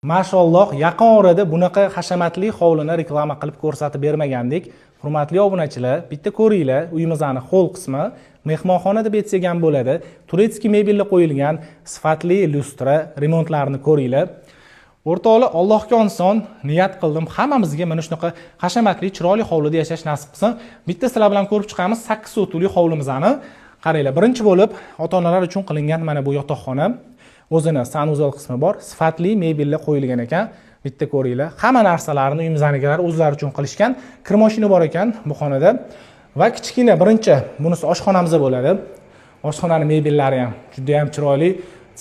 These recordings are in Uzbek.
Mashalloh, yaqin orada bunaqa hashamatli hovlini reklama qilib ko'rsatib bermagandik. Hurmatli obunachilar, bitta ko'ringlar, uyimizni холл qismi mehmonxona deb aytsak ham bo'ladi. Турецкий mebellar qo'yilgan, sifatli lyustra, remontlarni ko'ringlar. O'rtoqlar, Allohga oson niyat qildim, hammamizga mana shunaqa hashamatli, chiroyli hovlida yashash nasib qilsin. Bitta sizlar bilan ko'rib chiqamiz 8 sotixli hovlimizni. Qaranglar, birinchi bo'lib ota-onalar uchun qilingan mana bu yotoqxona. O'zini санузел qismi bor, sifatli mebellar qo'yilgan ekan. Bitta ko'ringlar, hamma narsalarni uyimiznikilar o'zlari uchun qilishgan. Kir moshina bor ekan bu xonada. Va kichkina birinchi bunisi oshxonamiz bo'ladi. Oshxonani mebellari ham juda ham chiroyli.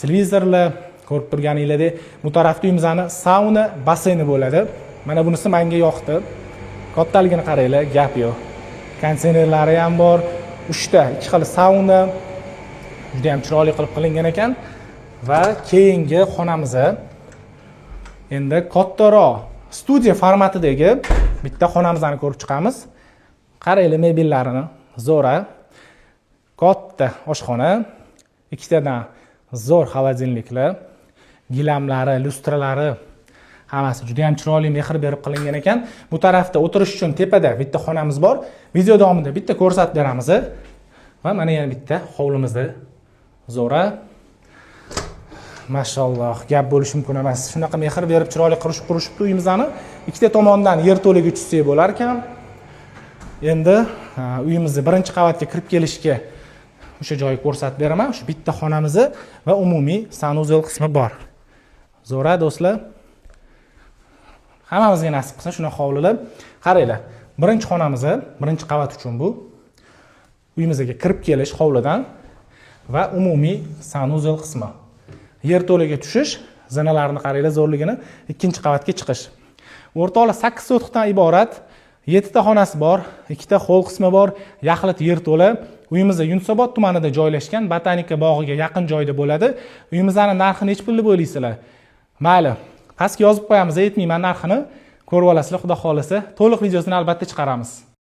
Televizorlar ko'rib turganinglardek, bu tarafda uyimizni sauna basseyni bo'ladi. Mana bunisi menga yoqdi. Kattaligini qaranglar, gap yo'q. Konditsionerlari ham bor. Uchta, ikki xil sauna juda ham chiroyli qilib qilingan ekan. Va keyingi xonamiz endi kattaroq studiya formatidagi bitta xonamizni ko'rib chiqamiz. Qaranglar mebellarini, zo'ra. Katta oshxona, ikkitadan zo'r холодильник lar, gilamlari, lyustralari hammasi juda ham chiroyli, mehr berib qilingan ekan. Bu tarafda o'tirish uchun tepada bitta xonamiz bor. Video davomida bitta ko'rsatib beramiz. Va mana yana bitta hovlimizda zo'ra. Mashalloh, gap bo'lishi mumkin emas. Shunaqa mehr berib chiroyli qurishibdi uyimizni. Ikkita tomondan yerto'laga tushsak bo'lar ekan. Endi uyimizni birinchi qavatga kirib kelishga o'sha joyni ko'rsatib beraman. Shu bitta xonamizni va umumiy санузел qismi bor. Zo'ra, do'stlar. Hammamizga nasib qilsin shunaqa hovlilar. Qaranglar, birinchi xonamiz, birinchi qavat uchun bu. Uyimizga kirib kelish hovlidan va umumiy санузел qismi. Yerto'laga tushish, zinalarni qaranglar zo'rligini, ikkinchi qavatga chiqish. O'rtoqlar, 8 sotixdan iborat, 7 ta xonasi bor, ikkita холл qismi bor, yaxlit yerto'la. Uyimiz Yunusobod tumanida joylashgan, botanika bog'iga yaqin joyda bo'ladi. Uyimizni narxi nechi pul deb o'ylaysizlar? Mayli, pastga yozib qo'yamiz, aytmayman narxini, ko'rib olasizlar, xudo xohlasa. To'liq videosini albatta chiqaramiz.